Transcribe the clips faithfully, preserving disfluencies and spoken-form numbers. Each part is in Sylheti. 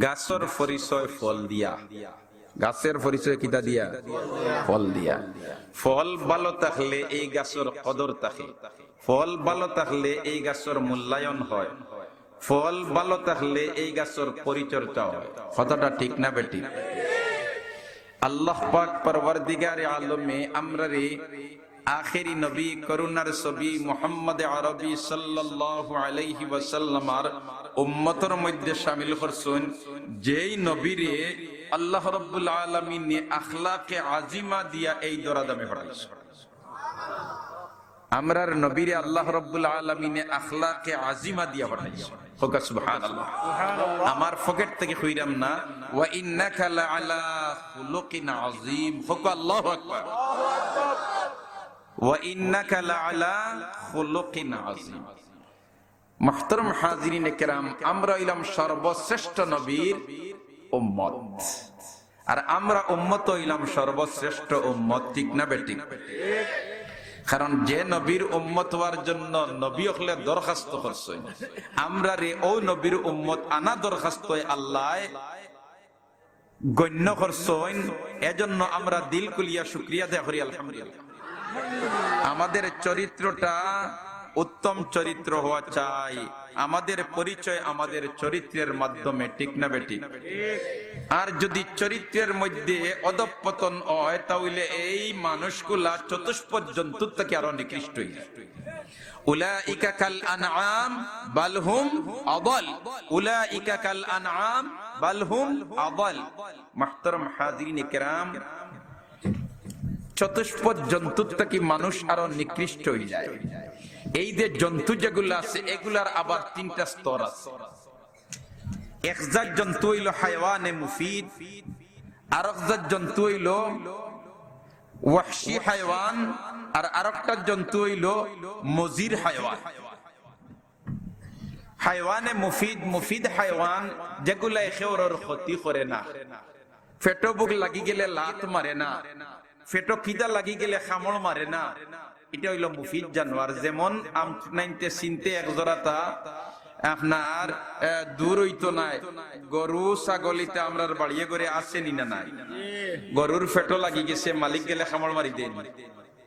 গাছর পরিচয় ফল দিয়া। গাছের পরিচয় কিতা দিয়া? ফল দিয়া। ফল ভালো থাকলে এই গাছর কদর থাকে। ফল ভালো থাকলে এই গাছর মূল্যায়ন হয়। ফল ভালো থাকলে এই গাছর পরিচর্যা হয়। কথাটা ঠিক না বেঠিক? আল্লাহ পাক পরওয়ারদিগারে আলমে আমরারে আখেরি নবী, করুণার ছবি মুহাম্মদ আরবি সাল্লাল্লাহু আলাইহি ওয়াসাল্লামর উম্মতর মধ্যে শামিল করছইন, যেই নবীরে আল্লাহ রাব্বুল আলামিনে আখলাকে আজিমা দিয়া এই দরাদামে পাঠাইছইন। আমরার নবীরে আল্লাহ রাব্বুল আলামিনে আখলাকে আজিমা দিয়া পাঠাইছইন। কউক্কা সুবহানাল্লাহ। আমার পকেট থাকি কইরাম না, "ওয়া ইন্নাকা লাআলা খুলুকিন আযীম।" কউক্কা আল্লাহু আকবার। "ওয়া ইন্নাকা লাআলা খুলুকিন আযীম।" মুহতারাম হাজিরিনে কেরাম, আমরা অইলাম সর্বশ্রেষ্ঠ নবীর উম্মত। আর আমরা উম্মত অইলাম সর্বশ্রেষ্ঠ উম্মত, ঠিক না বেঠিক? কারণ যে নবীর উম্মত অওয়ার জন্য নবী অকলে দরখাস্ত করছইন, আমরারে অউ নবীর উম্মত আনা দরখাস্তে আল্লায় গণ্য করছইন, এজন্য আমরা দিল খুলিয়া শুকরিয়া আদায় করি, আলহামদুলিল্লাহ। আমাদের চরিত্রটা উত্তম চরিত্র হওয়া চাই, আমাদের পরিচয় আমাদের চরিত্রের মাধ্যমে, ঠিক না বেঠিক? আর যদি চরিত্রের মধ্যে অধঃপতন হয়, তাহলে এই মানুষগুলা চতুষ্পদ জন্তুর থাকি আরো নিকৃষ্ট অইযায়। উলাইকা কাল আনআম বাল হুম আদাল। উলাইকা কাল আনআম বাল হুম আদাল। মুহতারাম হাজিরিনে কেরাম, চতুষ্পদ জন্তুর থাকি মানুষ আরো নিকৃষ্ট অইযায়। এই যে জন্তু যেগুলা আছে, এগুলার আবার তিনটা স্তর আছে। এক জাত জন্তু অইলো হায়ওয়ানে মুফিদ, আরক জাত জন্তু অইলো ওয়াহশি হায়ওয়ান, আর আরকটা জন্তু অইলো মজির হায়ওয়ান। হায়ওয়ানে মুফিদ, মুফিদ হায়ওয়ান, যেগুলায় কেউরর ক্ষতি করে না, পেটো ভুক লাগি গেলে লাত মারে না, পেটো খিদা লাগি গেলে কামড় মারে না, ইটা অইলো মুফিদ জানোয়ার। যেমন আপনাইন্তে চিনতে এক জোড়াতা আপনার, আহ, দূর অইতো নায়, গরু ছাগল ইতা আমরার বাড়িয়ে ঘরে আছে নি না নাই? গরুর পেটো লাগি গেছে, মালিক গেলে কামড় মারি দেয় নি?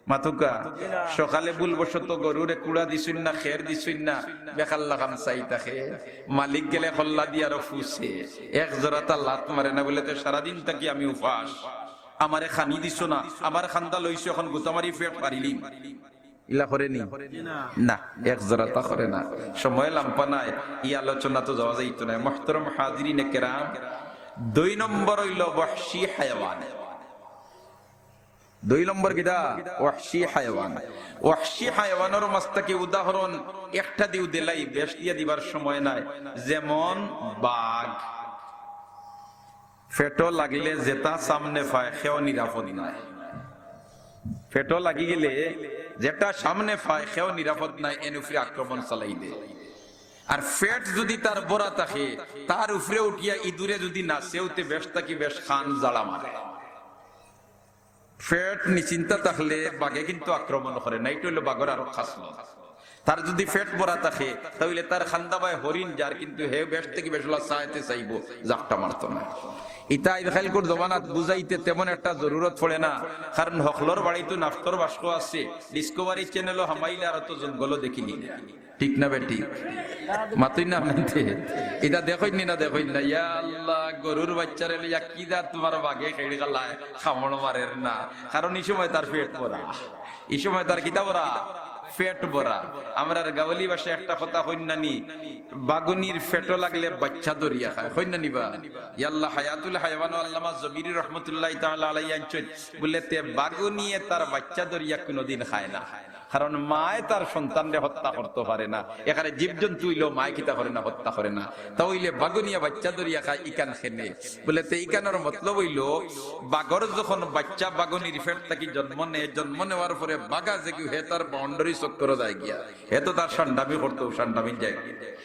মাতউক্কা, সকালে ভুলবশত গরুরে কুড়া দিছইন না, খের দিছইন না, বেকার লাখান চাই থাকে। মালিক গেলে কল্লা দি আরো ফুছে, এক জোড়াতা লাত মারে না, বলে, "তে সারাদিন থাকি আমি উপাস, আমারে খানি দিছো না, আমার খান্দা লইছো, এখন গুতা মারি পেট ফাড়িলিম।" ইলা করে নি? না, এক জোড়াতা করে না। সময় লাম্বা নাই, ই আলোচনাত যাওয়া যাইতো নায়। মুহতারাম হাজিরিনে কেরাম, দুই নম্বর অইলো ওয়াহশি হায়ওয়ান। দুই নম্বর কিতা? ওয়াহশি হায়ওয়ান। ওয়াহশি হায়ওয়ানর মাঝ থাকি উদাহরণ একটা দিউ দিলাই, বেশ দিয়া দিবার সময় নাই। যেমন বাঘ, পেটো লাগলে যেটা সামনে পায়, কেউ নিরাপদ নায়। পেটো লাগি গেলে যেটা সামনে পায়, কেউ নিরাপদ নায়, এন উপরে আক্রমণ চালাই দেয়। আর পেট যদি তার ভরা থাকে, তার উপরে উঠিয়া ইঁদুরে যদি নাচে, উতে বেশ থাকি বেশ কান জাড়া মারে। পেট নিশ্চিন্তা থাকলে বাঘে কিন্তু আক্রমণ করে না, ইটা অইলো বাঘর আরো খাসলত। তার যদি পেট ভরা থাকে, তাইলে তার খান্দা বায় হরিণ যার, কিন্তু হে বেশ থাকি বেশ অলা চাইতে চাইবো, জাপটা মারতো না। ইতা আইজকাইলকুর জমানাত বুঝাইতে তেমন একটা জরুরত পড়ে না, কারণ হকলর বাড়িত নাফতর বাস্ক আছে, Discovery channel-ও হামাইলে আর অত জঙ্গলও দেখিলি না। ঠিক না বেঠিক? মাতইন না আপনাইন্তে? ইতা দেখইন নি না, দেখইন না? ইয়া আল্লাহ, গরুর বাইচ্চারে লইয়া কি জাত তুমার বাঘে খেড়ি খালায়, কামড় মারের না। কারণ ই সময় তার পেট ভরা। ই সময় তার কিতা ভরা? পেট ভরা। আমরার গাওয়ালি ভাষায় একটা কথা কইন না নি, "বাঘুনির পেটো লাগলে বাইচ্চা ধরিয়া খায়।" কইন না নি বা? ইয়া আল্লাহ, হায়াতুল হায়ওয়ান আল্লামা জবিরি রহমতুল্লাহি তাআলা আলাইহি আনছইন, বলে, "তে বাঘুনিয়ে তার বাইচ্চা ধরিয়া কুনুদিন খায় না।" কারণ মায় তার সন্তানরে হত্যা করতো পারে না, এখানে জীবজন্তু অইলেও মায় কিতা করে না, হত্যা করে না। তা অইলে বাঘুনিয়ে বাইচ্চা ধরিয়া খায়, ইখান কেনে? বলে, তে ইখানর মতলব অইলো, বাঘর যখন বাইচ্চা বাঘুনির পেট থাকি জন্ম নেয়, জন্ম নেওয়ার পরে বাঘা যেগু হে তার boundary চক্করো যায় গিয়া, হে তো তার সান্ডামি করতো, সান্ডামি যায় গিয়া।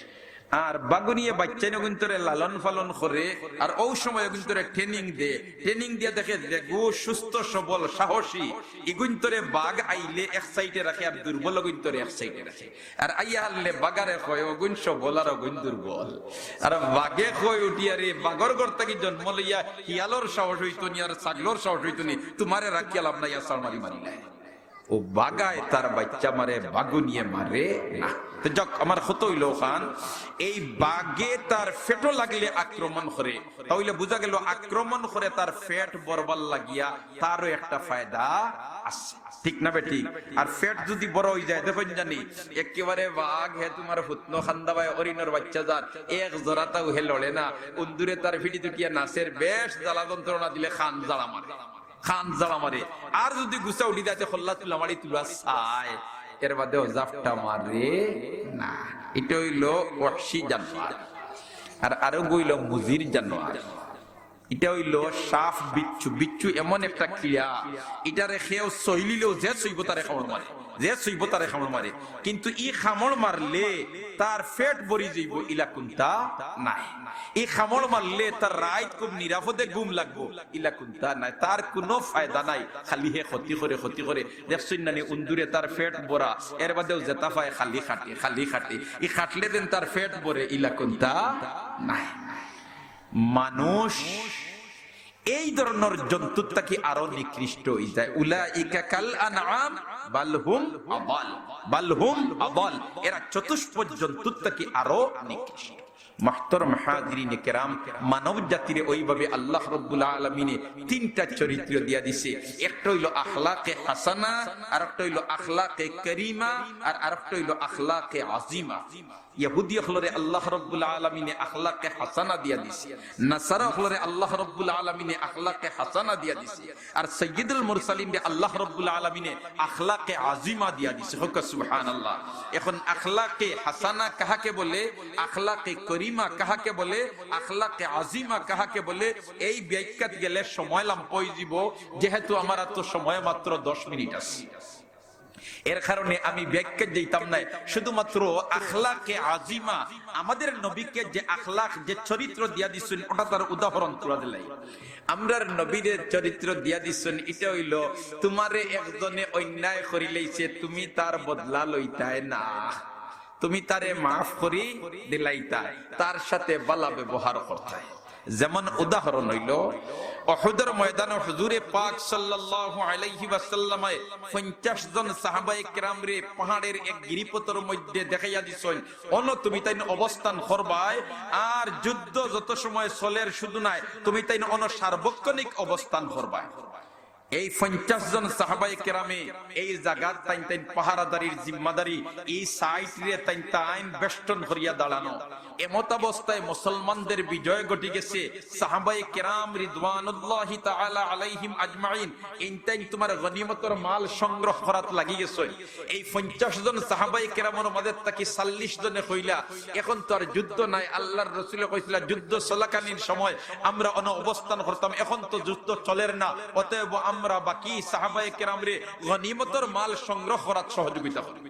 আর বাগুনিয়ে বাইচ্চাইন অগুইন্তরে লালন পালন করে, আর অউ সময় অগুইন্তরে ট্রেনিং দে। ট্রেনিং দিয়া দেখে যেগু সুস্থ সবল সাহসী, ইগুইন্তরে বাঘ আইলে এক সাইডে রাখে, আর দুর্বল অগুইন্তরে এক সাইডে রাখে। আর আইয়া হারলে বাঘারে কয়, "অগুইন সবল আর অগুইন দুর্বল।" আর বাঘে কয় উঠিয়া, "রে, বাঘর ঘর থাকি জন্ম লইয়া হিয়ালর সাহস অইতো নি, আর ছাগলর সাহস অইতো নি, তুমারে রাখিয়া লাভ নাই, আর ছাড় মারি মারিলায়।" ও বাঘায় তার বাইচ্চা মারে, বাগুনিয়ে মারে না। তো যাউক, আমার কথা অইলো অখান, এই বাঘে তার পেটো লাগলে আক্রমণ করে, তা অইলে বুঝা গেল আক্রমণ করে তার পেট ভরবার লাগিয়া তারও একটা ফায়দা আছে, ঠিক না বেঠিক? আর পেট যুদি বড় অইযায়, দেখইন জানি একেবারে বাঘ হে তুমার হুতনো খান্দা বায় হরিণর বাইচ্চা যার, এক জরাতাও হে লড়ে না, উন্দুরে তার পিঠিত উঠিয়া নাচের, বেশ জ্বালা যন্ত্রণা দিলে কান ঝাড়া মারে। কান ঝাড়া মারে। আর যুদি গুছা উঠি যায়, তে কল্লা তুলা মারি তুলা চায়, এর বাদেও জাপটা মারে না। ইটা অইলো ওয়াহশি জানোয়ার। আর আরোগু অইলো মুজির জানোয়ার। ইটা অইলো সাপ বিচ্ছু। বিচ্ছু এমন একটা কিড়া, ইটারে কেউ ছইলিলেও যে ছইবো তারে কামড় মারে, যে ছইবো তারে কামড় মারে। কিন্তু ই কামড় মারলে তার পেট ভরি যাইবো, ইলা কুন্তা নাই। ই কামড় মারলে তার রাইত খুব নিরাপদে ঘুম লাগবো, ইলা কুন্তা নাই। তার কুনু ফায়দা নাই, খালি হে ক্ষতি করে, ক্ষতি করে। দেখছইন না নি, উন্দুরে তার পেট ভরা, এর বাদেও যেতা পায় খালি কাটে, খালি কাটে। ই কাটলে যেন তার পেট ভরে, ইলা কুন্তা নাই। মানুষ এই ধরনর জন্তুর থাকি আরো নিকৃষ্ট অইযায়। উলাইকা কাল আনআম বাল হুম আদাল, বাল হুম আদাল। এরা চতুষ্পদ জন্তুর থাকি আরো নিকৃষ্ট। মুহতারাম হাজিরিনে কেরাম, মানব জাতিরে ওইভাবে আল্লাহ রাব্বুল আলামিনে তিনটা চরিত্র দিয়া দিছে। একটা অইলো আখলাকে হাসানা, আরেকটা অইলো আখলাকে করিমা, আর আরেকটা অইলো আখলাকে আজিমা। ইহুদি অকলরে আল্লাহ রাব্বুল আলামিনে আখলাকে হাসানা দিয়া দিছে, নাসারা অকলরে আল্লাহ রাব্বুল আলামিনে আখলাকে হাসানা দিয়া দিছে, আর সাইয়্যিদুল মুরসালিনরে আল্লাহ রাব্বুল আলামিনে আখলাকে আজিমা দিয়া দিছে। কউক্কা সুবহানাল্লাহ। এখন আখলাকে হাসানা কাহাকে বলে, আখলাকে করিমা কাহাকে বলে, আখলাকে আজিমা কাহাকে বলে, এই ব্যাখ্যাত গেলে সময় লাম্বা অইযিবো, যেহেতু আমার তো সময় মাত্র দশ মিনিট আছে। এর কারণে আমি ব্যাখ্যাত যাইতাম নায়, শুধুমাত্র আখলাকে আজিমা, আমাদের নবীকে যে আখলাক, যে চরিত্র দিয়া দিছইন, ওটা তার উদাহরণ তুলা দিলাই। আমরার নবীরে চরিত্র দিয়া দিছইন, ইটা অইলো, তুমারে একজনে অন্যায় করিলাইছে, তুমি তার বদলা লইতায় না, তুমি তারে মাফ করি দিলাইতায়, তার সাথে ভালা ব্যবহার করতায়। যেমন উদাহরণ অইলো, উহুদর ময়দানো হুজুরে পাক সাল্লাল্লাহু আলাইহি ওয়াসাল্লামে পঞ্চাশ জন সাহাবায়ে কেরামরে পাহাড়ের এক গিরিপথর মধ্যে দেখাইয়া দিছইন, অনো তুমি তাইন অবস্থান করবায়, আর যুদ্ধ যত সময় চলের শুধু নায়, তুমি তাইন অনো সার্বক্ষণিক অবস্থান করবায়। এই পঞ্চাশ জন সাহাবায়ে কেরামে এই জাগাত তাইন তাইন পাহারাদারির জিম্মাদারি, এই সাইটরে তাইন তাইন বেষ্টন করিয়া দাঁড়ানো। এমতাবস্থায় মুসলমানদের বিজয় ঘটি গেছে। সাহাবায়ে কেরাম রিদওয়ানুল্লাহি তাআলা আলাইহিম আজমাইন, ইন তাইন তুমার গনিমতর মাল সংগ্রহ করাত লাগি গেছইন। এই পঞ্চাশ জন সাহাবায়ে কেরামর মাঝে থাকি চল্লিশ জনে কইলা, এখন তো আর যুদ্ধ নাই। আল্লাহর রসুলে কইছিলা, যুদ্ধ চলাকালীন সময় আমরা অনো অবস্থান করতাম, এখন তো যুদ্ধ চলের না, অতএব আমরা বাকি সাহাবায়ে কেরামরে গনিমতর মাল সংগ্রহ করাত সহযোগিতা করি।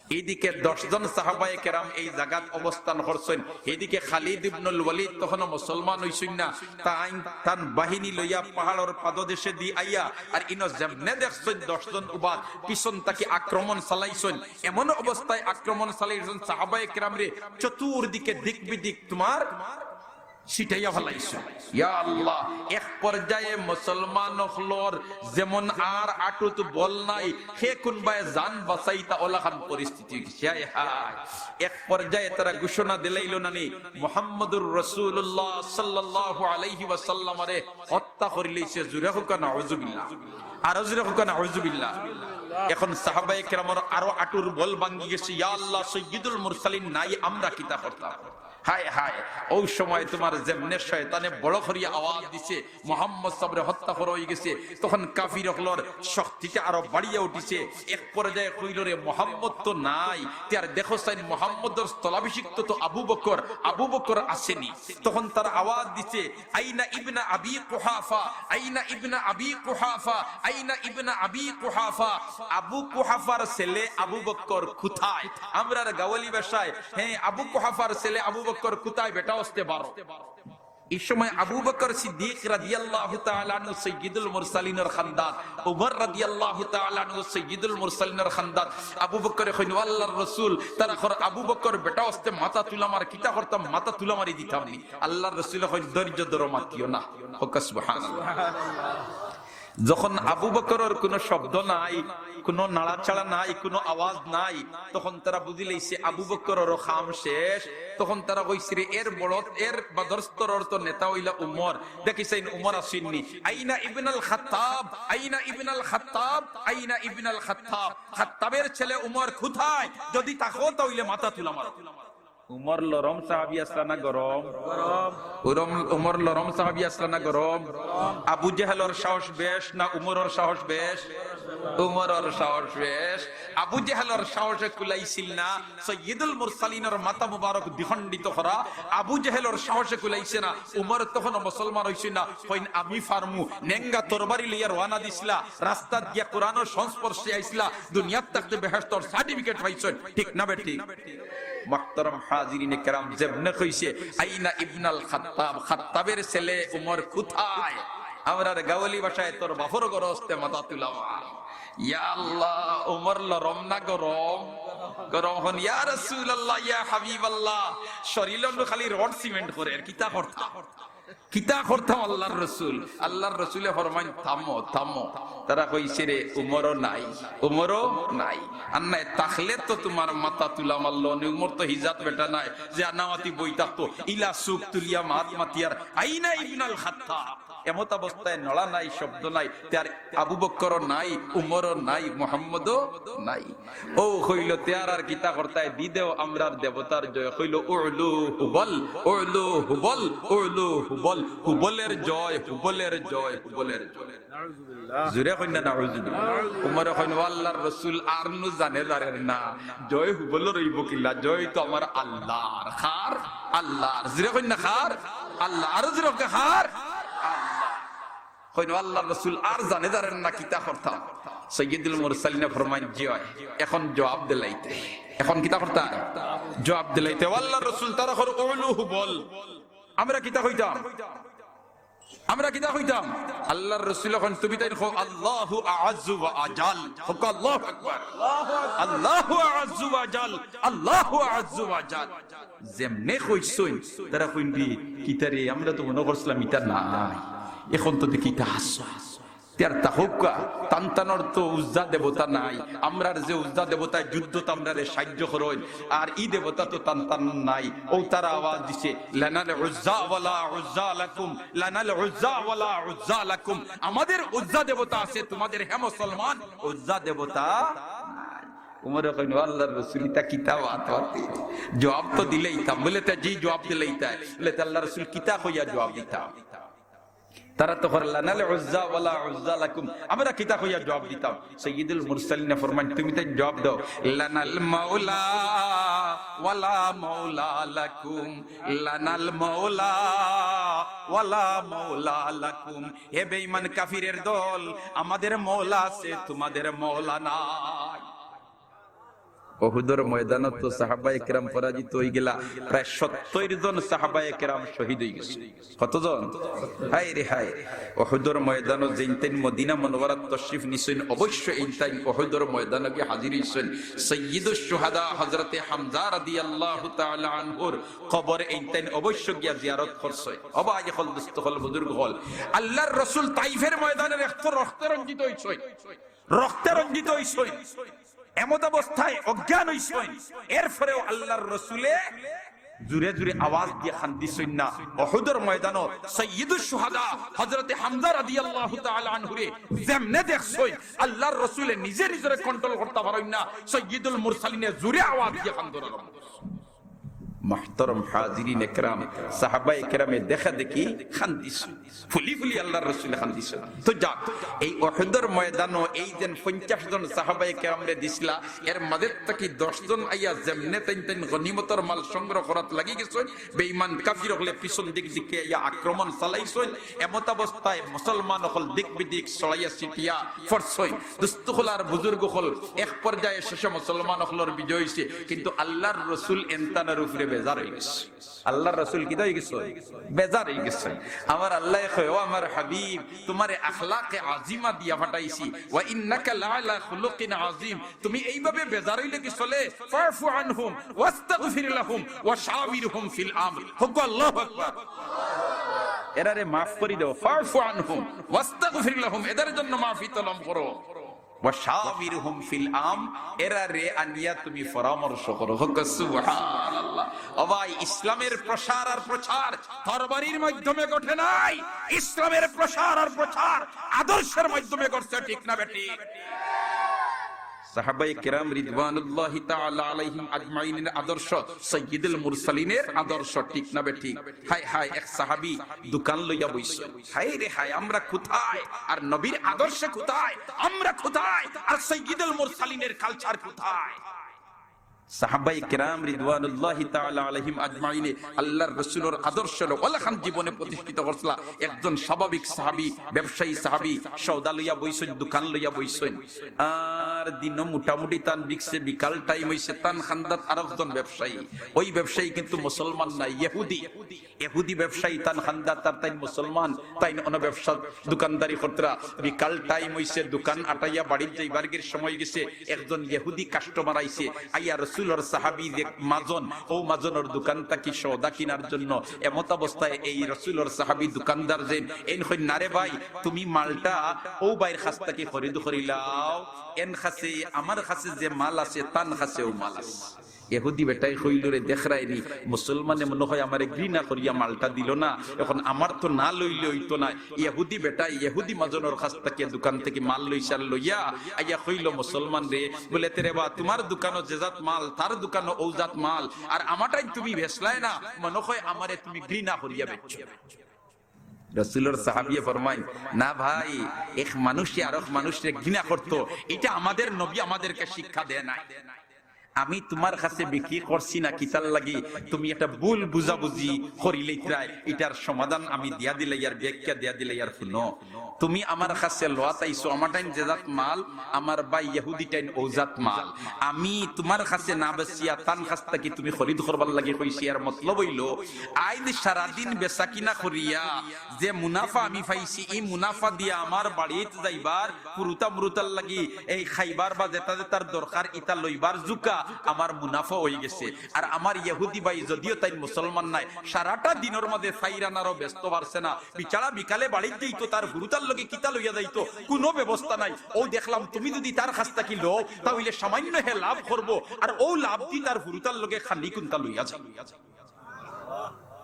এইদিকে দশ জন সাহাবায়ে কেরাম এই জাগাত অবস্থান করছইন, এইদিকে খালিদ ইবনুল ওয়ালিদ তখনও মুসলমান অইছইন না, তাইন তান বাহিনী লইয়া পাহাড়র পাদদেশে দি আইয়া, আর ইনো যেমনে দেখছইন দশ জন উবাদ পিছন থাকি আক্রমণ চালাইছইন, এমন অবস্থায় আক্রমণ চালাইছইন সাহাবায়ে কেরামরে চতুর্দিকে দিক বিদিক তুমার ছিটাইয়া ফালাইছইন। ইয়া আল্লাহ, এক পর্যায়ে মুসলমান অকলর যেমন আর আটুত বল নাই, হে কুনবায় জান বাঁচাইতা, অলাখান পরিস্থিতি অইগেছে। হায় হায়। এক পর্যায়ে তারা ঘোষণা দিলাইলো নানি, মুহাম্মদুর রাসূলুল্লাহ সাল্লাল্লাহু আলাইহি ওয়াসাল্লামরে হত্যা করিলাইছে। জুরে কউক্কা নাউজুবিল্লাহ, আরো জুরে কউক্কা নাউজুবিল্লাহ। এখন সাহাবায়ে কেরামর আরো আটুর বল ভাঙ্গি গেছে, ইয়া আল্লাহ, সাইয়্যিদুল মুরসালিন নাই, আমরা কিতা করতাম? হায় হায়, অউ সময় তুমার যেমনে শয়তানে বড় করিয়া আওয়াজ দিছে, "মুহাম্মদ সাবরে হত্যা করা অইগেছে", তখন কাফির অকলর শক্তিটা আরো বাড়িয়া উঠিছে। এক পর্যায়ে কইল, "রে, মুহাম্মদ তো নাই, তে আর দেখো চাইন মুহাম্মদর স্থলাভিষিক্ত তো আবু বকর, আবু বকর আছেনি?" তখন তারা আওয়াজ দিছে, "আইনা ইবনা আবি কুহাফা, আইনা ইবনা আবি কুহাফা, আইনা ইবনা আবি কুহাফা?" আবু কুহাফার ছেলে আবু বকর কোথায়? আমরার গাওয়ালি ভাষায়, হ্যাঁ, আবু কুহাফার ছেলে আবু বকর কোথায়? বেটা অস্তে বারো। এই সময় আবু বকর সিদ্দিক রাদিয়াল্লাহু তাআলা আনহু সাইয়্যিদুল মুরসালিনর খান্দাত, উমর রাদিয়াল্লাহু তাআলা আনহু সাইয়্যিদুল মুরসালিনর খান্দাত। আবু বকরে কইন, "ও আল্লাহর রসুল, তারা কর আবু বকর বেটা অস্তে মাথা তুলা মার, কিতা করতাম, মাথা তুলা মারি দিতাম নি।" আল্লাহর রসুলে কইন, "ধৈর্য ধরো, মাতিও না।" কউক্কা সুবহানাল্লাহ। যখন আবু বকরর কুনু শব্দ নাই, কুনু নাড়াচাড়া নাই, কুনু আওয়াজ নাই, তখন তারা বুঝিলাইছে আবু বকররও কাম শেষ। তখন তারা কইছে, "রে, এর বড়, এর বাদর স্তরর তো নেতা অইলা উমর। দেখি চাইন উমর আছেননি। আইনা ইবনাল খাত্তাব, আইনা ইবনাল খাত্তাব, আইনা ইবনাল খাত্তাব?" খাত্তাবের ছেলে উমর কোথায়? যদি থাকো তা অইলে মাথা তুলা মারো। উমর লরম সাহাবী আছলা না গরম? গরম। উরম-, উমর লরম সাহাবী আছলা না গরম? গরম। আবু জেহেলর সাহস বেশ না উমরর সাহস বেশ? উমরর সাহস বেশ। আবু জেহেলর সাহসে কুলাইছিল না সৈয়দুল মুরসালিনর মাথা মুবারক দ্বিখণ্ডিত করা। আবু জেহেলর সাহসে কুলাইছে না। উমর তখনও মুসলমান অইছে না। কইন, "আমি ফারমু।" নেঙ্গা তরবারি লইয়া রওয়ানা দিছলা, রাস্তাত গিয়া কোরআনর সংস্পর্শে আইছলা, দুনিয়াত থাকতে বেহেশতর certificate পাইছইন, ঠিক না বেঠিক? মুহতারাম হাজিরিনে কেরাম, যেমনে কইছে, "আইনা ইবনাল খাত্তাব?" খাত্তাবের ছেলে উমর কোথায়? আমরার গাওয়ালি ভাষায়, "তোর বাফর ঘরো অস্তে মাথা তুলা মার।" ইয়া আল্লাহ, উমর লরম না গরম? গরম। কইন, "ইয়া রাসূলুল্লাহ, ইয়া হাবিবাল্লাহ, শরীল নু খালি রড সিমেন্ট করে, আর কিতা করতা?" কিতা করতাম আল্লাহর রসুল? আল্লাহর রসুলে ফরমাইন, "থামো, থামো।" তারা কইছে, "রে, উমরও নাই, উমরও নাই। আর নাই থাকলে তো তুমার মাথা তুলা মারলো নি, উমর তো হিজাত বেটা নায় যে আনামাতি বই থাকতো, ইলা চউখ তুলিয়া মাত মাতিয়ার, আইনা ইবনাল খাত্তাব?" এমত অবস্থায় নড়া নাই, শব্দ নাই, তে আর আবু বকরও নাই, উমরও নাই, মুহাম্মদও নাই। ও কইল, "তে আর, আর কিতা করতায়? দি দেও আমরার দেবতার জয়।" কইল, "উলু হুবল, উলু হুবল, উলু হুবল, হুবলের জয়, হুবলের জয়, হুবলের জয়।" নাউজুবিল্লাহ। জুরে কইন না, নাউজুবিল্লাহ। উমরে কইন, "ও আল্লাহর রসুল, আর নু জানে যারের না, জয় হুবলর অইবো কিলা? জয় তো আমার আল্লাহর।" কার? আল্লাহর। জুরে কইন না, কার? আল্লাহ। আরো জুরে কইন, কার? আল্লাহ। কইন, "ও আল্লাহর রসুল, আর জানে যারের না, কিতা করতাম?" সৈয়দুল মুরসালিনে ফরমাইন, "জি অয়, এখন জবাব দিলাইতে।" এখন কিতা করতায়? জবাব দিলাইতে। "ও আল্লাহর রসুল, তারা কর উলু হুবল, আমরা কিতা কইতাম? আমরা কিতা কইতাম?" আল্লাহর রসুল এখন তুমি তাইন কও, "আল্লাহু আ'আজ্জু ওয়া আজাল।" কও, "আল্লাহু আকবার।" "আল্লাহু আ'আজ্জু ওয়া আজাল, আল্লাহু আ'আজ্জু ওয়া আজাল।" যেমনে কইছইন, তারা কইন, "রে, কিতা রে, আমরা তো মনো করছিলাম ইতা নাই, এখন তো দেখি ইতা আছে।" তে আর তা কউক্কা, তানতানর তো উজ্জা দেবতা নাই, আমরার যে উজ্জা দেবতায় যুদ্ধত আমরারে সাহায্য করইন, আর ই দেবতা তো তানতানর নাই। অউ তারা আওয়াজ দিছে, "লানাল উজ্জা ওয়ালা উজ্জা লাকুম, লানাল উজ্জা ওয়ালা উজ্জা লাকুম।" আমাদের উজ্জা দেবতা আছে, তোমাদের, হে মুসলমান, উজ্জা দেবতা নাই। উমরে কইন, "ও আল্লাহর রসুল, ইতা কিতা বাত অইছে? জবাব তো দিলাইতাম।" বলে, "তে জি, জবাব দিলাইতায়।" বলে, "তে আল্লাহর রসুল, কিতা কইয়া জবাব দিতাম?" তারা তো কর, "লানাল উজ্জা ওয়ালা উজ্জা লাকুম।" আমরা কিতা কইয়া জবাব দিতাম? সৈয়দুল মুরসালিনে ফরমাইন, তুমি তাইন জবাব দেও, "লানাল মাওলা ওয়ালা মাওলা লাকুম, লানাল মাওলা ওয়ালা মাওলা লাকুম।" হে বেঈমান কাফিরের দল, আমাদের মওলা আছে, তোমাদের মওলা নাই। উহুদর ময়দানত তো সাহাবায়ে কেরাম পরাজিত অইগেলা, প্রায় সত্তইর জন সাহাবায়ে কেরাম শহীদ অইগেছে। কতজন? হায় রে হায়। উহুদর ময়দানো যেইনতাইন মদিনা মুনাওয়ারাত তশরিফ নিছইন, অবশ্য এইনতাইন উহুদর ময়দানো গিয়া হাজির অইছইন। সাইয়্যিদুশ শুহাদা হযরতে হামজা রাদিয়াল্লাহু তাআলা আনহুর কবর এইনতাইন অবশ্য গিয়া জিয়ারত করছইন। ও ভাই অকল, দোস্ত অকল, বুজুর্গ অকল, আল্লাহর রসুল তাইফের ময়দানে রক্ত, রক্তে রঞ্জিত অইছইন, রক্তে রঞ্জিত অইছইন। এমত অবস্থায় অজ্ঞান অইছইন, এরপরেও আল্লাহর রসুলে জুরে জুরে আওয়াজ দিয়া কান্দিছইন না। উহুদর ময়দানো সাইয়্যিদুশ শুহাদা হযরতে হামজা রাদিয়াল্লাহু তাআলা আনহুরে যেমনে দেখছইন, আল্লাহর রসুলে নিজে নিজরে control করতা পারইন না, সাইয়্যিদুল মুরসালিনে জুরে আওয়াজ দিয়া কান্দন আরম্ভ করছইন। মুহতারাম হাজিরিন একরাম, সাহাবায়ে কেরামে দেখা দেখি কান্দিছইন, ফুলি ফুলি আল্লাহর রসুলে কান্দিছইন। তো যাক, এই উহুদর ময়দানো এই যেন পঞ্চাশ জন সাহাবায়ে কেরামরে দিছলা, এর মাঝে থাকি দশ জন আইয়া যেমনে তাইন তাইন গনিমতর মাল সংগ্রহ করাত লাগি গেছইন, বেঈমান কাফির অকলে পিছন দিক দিকে আইয়া আক্রমণ চালাইছইন। এমতাবস্থায় মুসলমান অকল দিক বিদিক ছড়াইয়া ছিটিয়া পড়ছইন। দুস্ত অকল আর বুজুর্গ অকল, এক পর্যায়ে শেষে মুসলমান অকলর বিজয় অইছে, কিন্তু আল্লাহর রসুল এনতানর উপরে বেজার অইগেছইন। আল্লাহর রসুল কিতা অইগেছইন? বেজার অইগেছইন। আমার আল্লায় কয়, "ও আমার হাবিব, তুমারে আখলাকে আজিমা দিয়া পাঠাইছি, ওয়া ইন্নাকা লাআলা খুলুকিন আজিম।" তুমি এইভাবে বেজার অইলে কি চলে? ফাফু আনহুম ওয়াস্তাগফির লাহুম ওয়া শাওয়ারহুম ফিল আমর। কউক্কা আল্লাহু আকবার। এরারে মাফ করি দেও। ফাফু আনহুম ওয়াস্তাগফির লাহুম, এদের জন্য মাফি তলব করো। ওয়া শাওয়ারহুম ফিল আমর, এরারে আনিয়া তুমি পরামর্শ করো। কউক্কা সুবহানাল্লাহ। ও ভাই, ইসলামের প্রসার আর প্রচার তরবারির মাধ্যমে ঘটে নাই, ইসলামের প্রসার আর প্রচার আদর্শের মাধ্যমে ঘটছে, ঠিক না বেঠিক? সাহাবায়ে কেরাম রিদওয়ানুল্লাহি তাআলা আলাইহিম আজমাইনের আদর্শ, সাইয়্যিদুল মুরসালিনের আদর্শ, ঠিক না বেঠিক? হায় হায়, এক সাহাবী দোকান লইয়া বইছইন। হায় রে হায়, আমরা কোথায়? আর নবীর আদর্শ কোথায়? আমরা কোথায়? আর সাইয়্যিদুল মুরসালিনের কালচার কোথায়? সাহাবায়ে কেরাম রিদওয়ানুল্লাহি তাআলা আলাইহিম আজমাইনে আল্লাহর রসুলর আদর্শ অকলখান জীবনে প্রতিষ্ঠিত করছলা। একজন স্বাভাবিক সাহাবী, ব্যবসায়ী সাহাবী, সওদা লইয়া বইছইন, দোকান লইয়া বইছইন। আর দিনও মোটামুটি তান বিকছে, বিকাল টাইম অইছে, তান কান্দাত আরকজন ব্যবসায়ী। ওই ব্যবসায়ী কিন্তু মুসলমান নায়, ইহুদি। ইহুদি ব্যবসায়ী, তান কান্দাত, আর তাইন মুসলমান, তাইন অনো ব্যবসা দোকানদারি করতরা। বিকাল টাইম অইছে, দোকান আটাইয়া বাড়িত যাইবারগির সময় গেছে। একজন ইহুদি কাস্টমার আইছে, আইয়া রসুলর সাহাবী যে মাজন, অউ মাজনর দোকান থাকি সওদা কিনার জন্য। এমতাবস্থায় এই রসুলর সাহাবী দোকানদার যেইন, এইন কইন, "না রে ভাই, তুমি মালটা অউ ভাইর কাছ থাকি খরিদ করিলাও, এন কাছে, আমার কাছে যে মাল আছে, তান কাছেও মাল আছে।" ইহুদি বেটায় কইলো, "রে, দেখরায়নি, মুসলমানে মনো অয় আমারে ঘৃণা করিয়া মালটা দিলো না, এখন আমার তো না লইলে অইতো নায়।" ইহুদি বেটায় ইহুদি মাজনর কাছ থাকি, দোকান থাকি মাল লইছে, আর লইয়া আইয়া কইলো মুসলমানরে, বুলে, "তে রে বা, তুমার দোকানো যে জাত মাল, তার দোকানো অউ জাত মাল, আর আমারটাইন তুমি বেচলায় না, মনো অয় আমারে তুমি ঘৃণা করিয়া বেচছো।" রসুলর সাহাবিয়ে ফরমাইন, "না ভাই, এক মানুষে আরক মানুষরে ঘৃণা করতো, ইটা আমাদের নবী আমাদেরকে শিক্ষা দেয় নাই। আমি তুমার কাছে বিক্রি করছি না, কিতার লাগি? তুমি একটা ভুল বুঝাবুঝি করিলাইতরায়, ইটার সমাধান আমি দিয়া দিলাইয়ার, ব্যাখ্যা দিয়া দিলাইয়ার, হুনো।" তুমি আমার কাছে লওয়াত আইছো, আমারটাইন যে জাত মাল, আমার ভাই ইহুদিটাইন অউ জাত মাল। আমি তুমার কাছে না বেচিয়া তান কাছ থাকি তুমি খরিদ করবার লাগি কইছি। এর মতলব অইলো, আইজ সারাদিন বেচা কিনা করিয়া যে মুনাফা আমি পাইছি, ই মুনাফা দিয়া আমার বাড়িত যাইবার হুরুতা মুরুতার লাগি, এই খাইবার বা যেটা যেটার দরকার, ইটা লইবার জুকা আমার মুনাফা অইগেছে। আর আমার ইহুদি ভাই, যদিও তাইন মুসলমান নায়, সারাটা দিনর মাঝে চাইর আনারও বেচতো পারছে না, বেচারা বিকালে বাড়িত যাইতো, তার হুরুতার লগে কিতা লইয়া যাইতো, কুনু ব্যবস্থা নাই। অউ দেখলাম, তুমি যুদি তার কাছ থাকি লও, তা অইলে সামান্য হে লাভ করবো, আর অউ লাভ দি তার হুরুতার লগে খানি কুন্তা লইয়া যাই।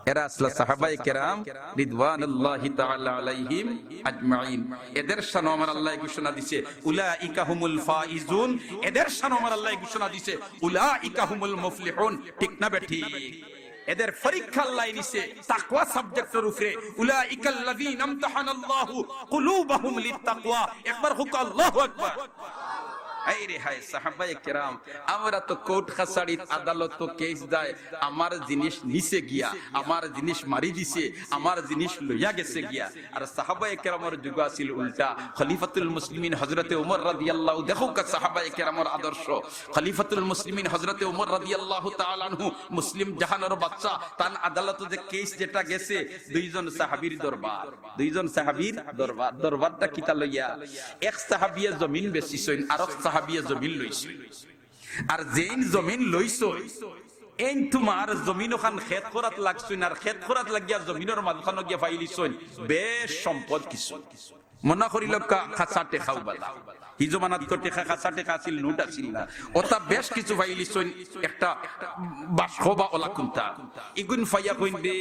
এরা আছলা সাহাবায়ে কেরাম রিদওয়ানুল্লাহি তাআলা আলাইহিম আজমাইন। এদের শানো আমার আল্লায় ঘোষণা দিছে, "উলাইকা হুমুল ফাইজুন।" এদের শানো আমার আল্লায় ঘোষণা দিছে, "উলাইকা হুমুল মুফলিহুন।" ঠিক না বেঠিক? এদের পরীক্ষা আল্লায় নিছে তাকওয়া সাবজেক্টর উপরে, "উলাইকাল্লাযীনা ইমতাহানাল্লাহু কুলুবাহুম লিত্তাকওয়া।" একবার কউক্কা আল্লাহু আকবার। হায় রে হায়, সাহাবায়ে কেরাম, আমরা তো কোর্ট কাছারিত, আদালতো কেস যায়, আমার জিনিস নিছে গিয়া, আমার জিনিস মারি দিছে, আমার জিনিস লইয়া গেছে গিয়া। আর সাহাবায়ে কেরামর যুগ আছিল উল্টা। খলিফাতুল মুসলিমিন হযরতে উমর রাদিয়াল্লাহু, দেখউক্কা সাহাবায়ে কেরামর আদর্শ। খলিফাতুল মুসলিমিন হযরতে উমর রাদিয়াল্লাহু তাআলা আনহু, মুসলিম জাহানর বাদশা, তান আদালতো যে কেস যেটা গেছে, দুইজন সাহাবীর দরবার, দুইজন সাহাবীর দরবার। দরবারটা কিতা লইয়া? এক সাহাবিয়ে জমিন বেচিছইন, আরক সাহাবিয়ে জমিন লইছইন। আর যেইন জমিন লইছইন, এইন তুমার জমিন অখান খেত করাত লাগছইন, আর খেত করাত লাগিয়া জমিনর মাঝখানো গিয়া পাইলিছইন বেশ সম্পদ কিছু। মনা করিলাউক্কা, খাসা টেকাউ বালা। হি জমানাত তো টেকা, খাসা টেকা আছিল, নোট আছিল না। অতা বেশ কিছু পাইলিছইন, একটা বাক্স বা অলা কুন্তা। ইগুইন পাইয়া কইন দে,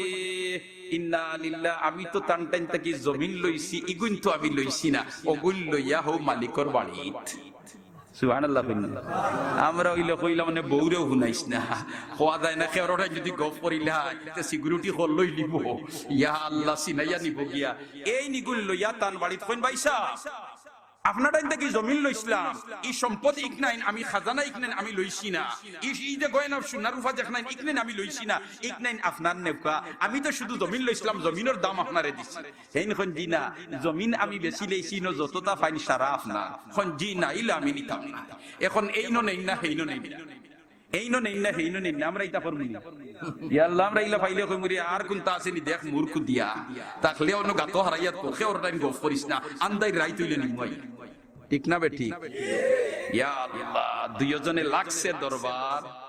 "ইন্না লিল্লাহ, আমি তো তানটাইন থাকি জমিন লইছি, ইগুইন তো আমি লইছি না।" অগুইন লইয়া হউ মালিকর বাড়িত। সুবহানাল্লাহ কইন না। আমরা অইলে কইলাম মানে বউরেও হুনাইস না। কওয়া যায় না, কেউরোটাই যদি গফ করিলা, তে সিকিউরিটি কল লই নিবো। ইয়া আল্লাহ, ছিনাইয়া নিবো গিয়া। এইন ইগুইন লইয়া তান বাড়িত কইন, "ভাইসাব, আপনার টাইন থাকি জমিন লইছলাম, ই সম্পদ ইকনাইন আমি খাজানা ইকনাইন আমি লইছি না, ই, ই যে গয়না সোনা রূপা দেখনাইন ইকনাইন আমি লইছি না, ইকনাইন আপনার নেউক্কা, আমি তো শুধু জমিন লইছলাম, জমিনর দাম আপনারে দিছি।" হেইন কইন, "জি না, জমিন আমি বেচিলাইছি, ইনো যততা পাইন সারা আপনার।" কইন, "জি না, ইলা আমি নিতাম না।" এখন এইনও নেইন না, হেইনও নেইন না, এইনও নেইন না, হেইনও নেইন না, আমরা ইতা করমু নি? ইয়া আল্লাহ, আমরা ইলা পাইলে কইমু রে, আর কুনতা আছে নি দেখ মুরকু দিয়া, থাকলে অনো গাতো হারাইয়া তো, কেউরোটাইন গফ করিস না, আন্দাইর রাইত অইলে নিমু আই। ঠিক না বেঠিক? ইয়া আল্লাহ, দুইওজনে লাগছে দরবার।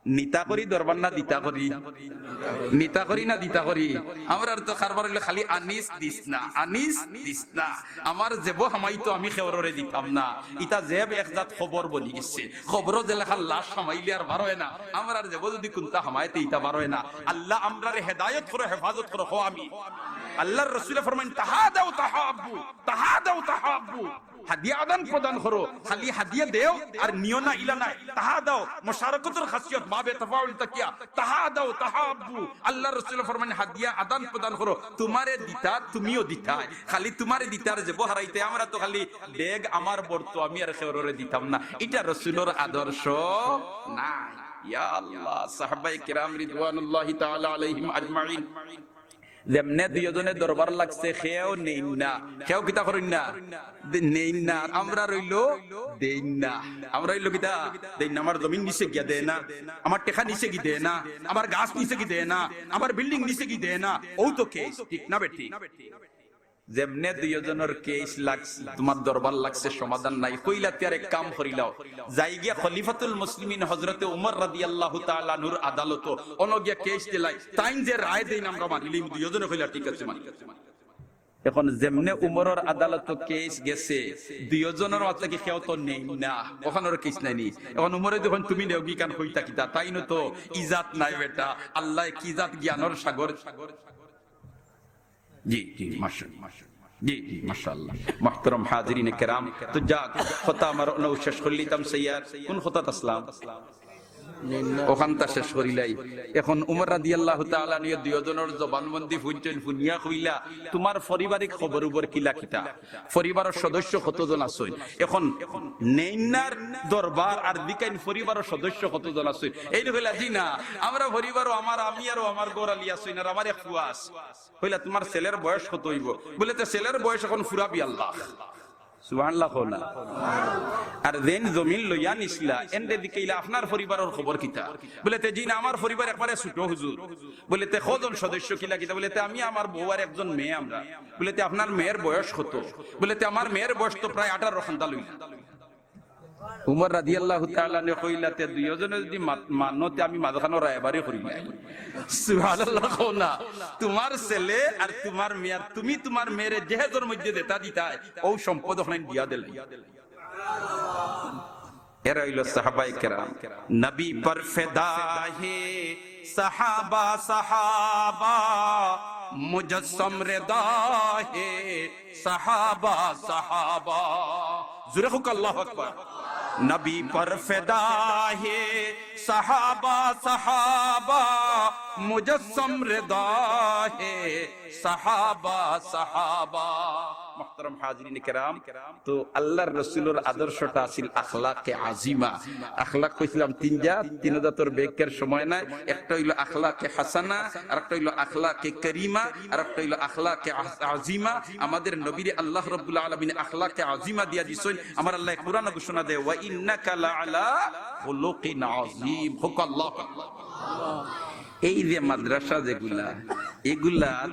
নিতা করি দরবার না দিতা করি? নিতা করি না দিতা করি? আমরার তো কারবার অইলে খালি আনিস দিস না, আনিস দিস না। আমার জেবো হামাইতো আমি কেউরোরে দিতাম না। ইতা জেব এক জাত কবর বনি গেছে। কবরো যেলাখান লাশ হামাইলে আর বার অয় না। আমরার জেবো যদি কুনতা হামায় তে ইতা বার অয় না। আল্লাহ আমরারে হেদায়েত করো, হেফাজত করো, কও আমিন। আল্লাহর রসুলে ফরমাইন, "তাহাদাউ তাহাব্বু, তাহাদাউ তাহাব্বু।" হাদিয়া আদান প্রদান করো, খালি হাদিয়া দেও আর নিও না, ইলা নায়। তাহাদাউ, মুশারাকাতুর খাসিয়ত, বাবে তাফাউল থাকিয়া, তাহাদাউ তাহাব্বু। আল্লাহর রসুলে ফরমাইন, হাদিয়া আদান প্রদান করো, তুমারে দিতা, তুমিও দিতায়। খালি তুমারে দিতা আর জেবো হারাইতে, আমরা তো খালি ব্যাগ আমার ভরতো, আমি আর কেউরোরে দিতাম না। ইটা রসুলর আদর্শ নায়। ইয়া আল্লাহ, সাহাবায়ে কেরাম রিদওয়ানুল্লাহি তাআলা আলাইহিম আজমাইন। যেমনে দুইওজনে দরবার লাগছে, কেউ নেইন না, কেউ কিতা করইন না, দে-, নেইন না। আর আমরা রইলো দেইন না, আমরা রইলো কিতা দেইন না। আমার জমিন নিছে গিয়া দেয় না, আমার টেকা নিছে গি দেয় না, আমার গাছ নিছে গি দেয় না, আমার বিল্ডিং নিছে গি দেয় না। অউ তো কেস, ঠিক না বেঠিক? যেমনে দুইওজনর কেস লাগছে, তুমার দরবার লাগছে, সমাধান নাই, কইলা তে আর এক কাম করিলাও, যাই গিয়া খলিফাতুল মুসলিমিন হযরতে উমর রাদিয়াল্লাহু তাআলা আনহুর আদালতো, অনো গিয়া কেস দিলাই, তাইন যে রায় দেইন আমরা মানিলিমু, দুইওজনে কইলা ঠিক আছে মানি। এখন যেমনে উমরর আদালতো কেস গেছে, দুইওজনর মাঝে কি কেউ তো নেইন না, অখানর কেস নায়নি। এখন উমরে যখন তুমি নেওগি কান কইতা কিতা, তাইনও তো ইজাত নাই বেটা, আল্লায় কি জাত জ্ঞানর সাগর। জি, জি, মাশাআল্লাহ। জি, জি, মাশাআল্লাহ। মুহতারাম হাজিরিনে কেরাম, তো যাক, কথা আমার অনো শেষ করিলিতাম, সৈয়ার, কুন কথাত আছলাম? অখানতা শেষ করিলাই। এখন উমর রাদিয়াল্লাহু তাআলা আনহু দুইওজনর জবানবন্দি হুনছইন, হুনিয়া কইলা, "তুমার পারিবারিক খবর উবর কিলা কিতা? পরিবারর সদস্য কতজন আছইন?" এখন নেইন নার দরবার আর দিকাইন পরিবারর সদস্য কতজন আছইন? এইন কইলা, "জি না, আমরা পরিবারো আমার, আমি আরো আমার ঘরআলি আছইন, আর আমার এক ফুয়া আছে।" কইলা, "তুমার ছেলের বয়স কত অইবো?" বলে, "তে ছেলের বয়স এখন ফুরা বিয়াল্লাখ।" সুবহানাল্লাহ কও না। আর যেইন জমিন লইয়া নিছলা, এনরে জিকাইলা, "আপনার পরিবারর খবর কিতা?" বলে, "তে জি না, আমার পরিবার একবারে ছোট হুজুর।" বলে, "তে কয়জন সদস্য কিলা কিতা?" বলে, "তে আমি, আমার বউ আর একজন মেয়ে আমরা।" বলে, "তে আপনার মেয়ের বয়স কত?" বলে, "তে আমার মেয়ের বয়স তো প্রায় আঠারো খান্দা লইলা।" উমর রাদিয়াল্লাহু তাআলা আনহু কইলা, "তে দুইওজনে যদি মা-, মানো, তে আমি মাঝখানো রায়বারি করিলাই।" সুবহানাল্লাহ কও না। তুমার ছেলে আর তুমার মেয়ে আর তুমি তুমার মেয়েরে জেহেজর মধ্যে যেতা দিতায়, অউ সম্পদ অখান দিয়া দিলাই। এরা অইলো সাহাবায়ে কেরাম। নবী পর ফিদা হে সাহাবা সাহাবা, মুজসসম রেদা হে সাহাবা সাহাবা। জোরে কউক্কা আল্লাহু আকবার। নবী পর ফিদা হে সাহাবা সাহাবা, মুজসসম রেদা হে সাহাবা সাহাবা। মুহতারাম হাজিরিনে কেরাম, তো আল্লাহর রসুলর আদর্শটা আছিল আখলাকে আজিমা। আখলাক কইছিলাম তিন জাত, তিন জাতর ব্যাখ্যার সময় নাই। একটা অইলো আখলাকে হাসানা, আরেকটা অইলো আখলাকে করিমা, আরেকটা অইলো আখলাকে আ-, আজিমা। আমাদের নবীরে আল্লাহ রাব্বুল আলামিন আখলাকে আজিমা দিয়া দিছইন। আমার আল্লায় কোরআনো ঘোষণা দেয়, "ওয়া ইন্নাকা লা আলা খুলুকিন আজিম।" কউক্কা আল্লাহু আকবার। এই যে মাদ্রাসা যেগুলা, এগুলা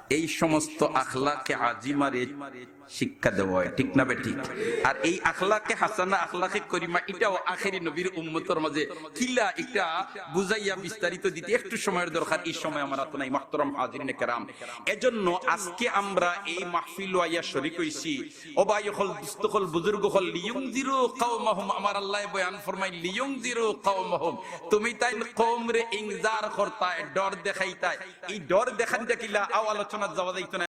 এই সমস্ত আখলাকে আজিমারে শিক্ষা দেওয়া অয়, ঠিক না বেঠিক? আর এই আখলাকে হাসানা, আখলাকে করিমা, ইটাও আখেরি নবীর উম্মতর মাঝে কিলা, ইটা বুঝাইয়া বিস্তারিত দিতে একটু সময়র দরকার, ই সময় আমার আতো নাই, মুহতারাম হাজিরিনে কেরাম। এজন্য আজকে আমরা এই মাহফিলো আইয়া শরিক অইছি। ও ভাই অকল, দোস্ত অকল, বুজুর্গ অকল, লিয়ুনজিরু কাওমাহুম, আমার আল্লায় বয়ান ফরমাইন, লিয়ুনজিরু কাওমাহুম, তুমি তাইন কওমরে ইনজার করতায়, ডর দেখাইতায়। ই ডর দেখান দেখিলা আও আলোচনাত যাওয়া যাইতো না।